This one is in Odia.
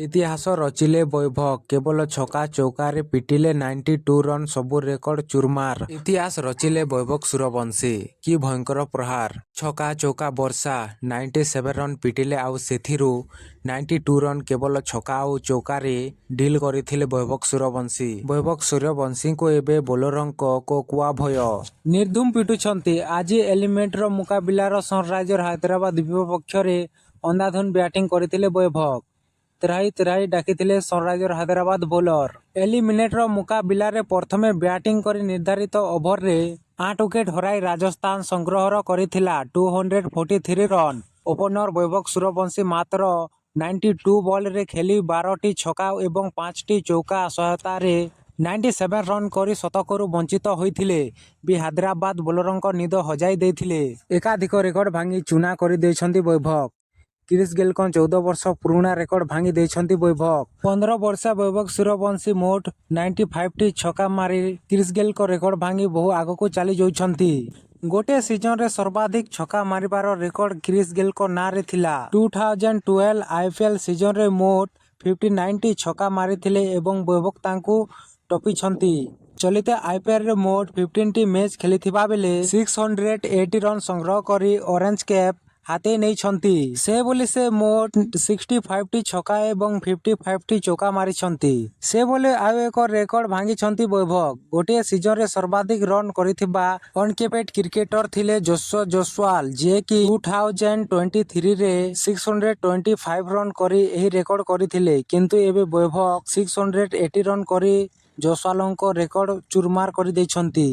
ଇତିହାସ ରଚିଲେ ବୈଭବ, କେବଳ ଛକା ଚୌକାରେ ପିଟିଲେ 92 ରନ୍, ସବୁ ରେକର୍ଡ ଚୁରମାର। ଇତିହାସ ରଚିଲେ ବୈଭବ ସୂର୍ଯ୍ୟବଂଶୀ। କି ଭୟଙ୍କର ପ୍ରହାର! ଛକା ଚୌକା ବର୍ଷା। 97 ରନ୍ ପିଟିଲେ, ଆଉ ସେଥିରୁ 92 ରନ୍ କେବଳ ଛକା ଆଉ ଚୌକାରେ ଡିଲ୍ କରିଥିଲେ ବୈଭବ ସୂର୍ଯ୍ୟବଂଶୀ। ବୈଭବ ସୂର୍ଯ୍ୟବଂଶୀଙ୍କୁ ଏବେ ବୋଲରଙ୍କ କୋକୁଆ ଭୟ। ନିର୍ଧୁମ ପିଟୁଛନ୍ତି। ଆଜି ଏଲିମିନେଟର ମୁକାବିଲାର ସନରାଇଜର୍ସ ହାଇଦ୍ରାବାଦ ବିପକ୍ଷରେ ଅନ୍ଧାଧୁନ ବ୍ୟାଟିଂ କରିଥିଲେ ବୈଭବ। ତ୍ରାହି ତ୍ରାହି ଡାକିଥିଲେ ସନରାଇଜର୍ସ ହାଇଦ୍ରାବାଦ ବୋଲର। ଏଲିମିନେଟର ମୁକାବିଲାରେ ପ୍ରଥମେ ବ୍ୟାଟିଂ କରି ନିର୍ଦ୍ଧାରିତ ଓଭରରେ 8 ୱିକେଟ ହରାଇ ରାଜସ୍ଥାନ ସଂଗ୍ରହ କରିଥିଲା 243 ରନ୍। ଓପନର ବୈଭବ ସୂର୍ଯ୍ୟବଂଶୀ ମାତ୍ର 92 ବଲରେ ଖେଳି 12ଟି ଛକା ଏବଂ 5ଟି ଚୌକା ସହାୟତାରେ 97 ରନ୍ କରି ଶତକରୁ ବଞ୍ଚିତ ହୋଇଥିଲେ ବି ହାଇଦ୍ରାବାଦ ବୋଲରଙ୍କ ନିଦ ହଜାଇ ଦେଇଥିଲେ। ଏକାଧିକ ରେକର୍ଡ ଭାଙ୍ଗି ଚୂନା କରିଦେଇଛନ୍ତି ବୈଭବ। କ୍ରିସ୍ ଗେଲଙ୍କ 14 ବର୍ଷ ପୁରୁଣା ରେକର୍ଡ ଭାଙ୍ଗି ଦେଇଛନ୍ତି ବୈଭବ। 15 ବର୍ଷୀୟ ବୈଭବ ସୂର୍ଯ୍ୟବଂଶୀ ମୋଟ 95ଟି ଛକା ମାରି କ୍ରିସ୍ ଗେଲଙ୍କ ରେକର୍ଡ ଭାଙ୍ଗି ବହୁ ଆଗକୁ ଚାଲିଯାଇଛନ୍ତି। ଗୋଟିଏ ସିଜନରେ ସର୍ବାଧିକ ଛକା ମାରିବାର ରେକର୍ଡ କ୍ରିସ୍ ଗେଲଙ୍କ ନାଁରେ ଥିଲା। 2012 ଆଇପିଏଲ୍ ସିଜନରେ ମୋଟ 59ଟି ଛକା ମାରିଥିଲେ ଏବଂ ବୈଭବ ତାଙ୍କୁ ଟପିଛନ୍ତି। ଚଳିତ ଆଇପିଏଲରେ ମୋଟ 15ଟି ମ୍ୟାଚ୍ ଖେଳିଥିବା ବେଳେ 680 ରନ୍ ସଂଗ୍ରହ କରି ଅରେଞ୍ଜ କ୍ୟାପ୍ ହାତେଇ ନେଇଛନ୍ତି। ସେହିଭଳି ସେ ମୋଟ 65ଟି ଛକା ଏବଂ 55ଟି ଚୌକା ମାରିଛନ୍ତି। ସେହିଭଳି ଆଉ ଏକ ରେକର୍ଡ ଭାଙ୍ଗିଛନ୍ତି ବୈଭବ। ଗୋଟିଏ ସିଜନରେ ସର୍ବାଧିକ ରନ୍ କରିଥିବା ଅନକ୍ୟାପଡ୍ କ୍ରିକେଟର ଥିଲେ ଯଶସ୍ୱୀ ଜୟସ୍ୱାଲ, ଯିଏକି 2023ରେ 625 ରନ୍ କରି ଏହି ରେକର୍ଡ କରିଥିଲେ। କିନ୍ତୁ ଏବେ ବୈଭବ 680 ରନ୍ କରି ଜୟସ୍ୱାଲଙ୍କ ରେକର୍ଡ ଚୁରମାର କରିଦେଇଛନ୍ତି।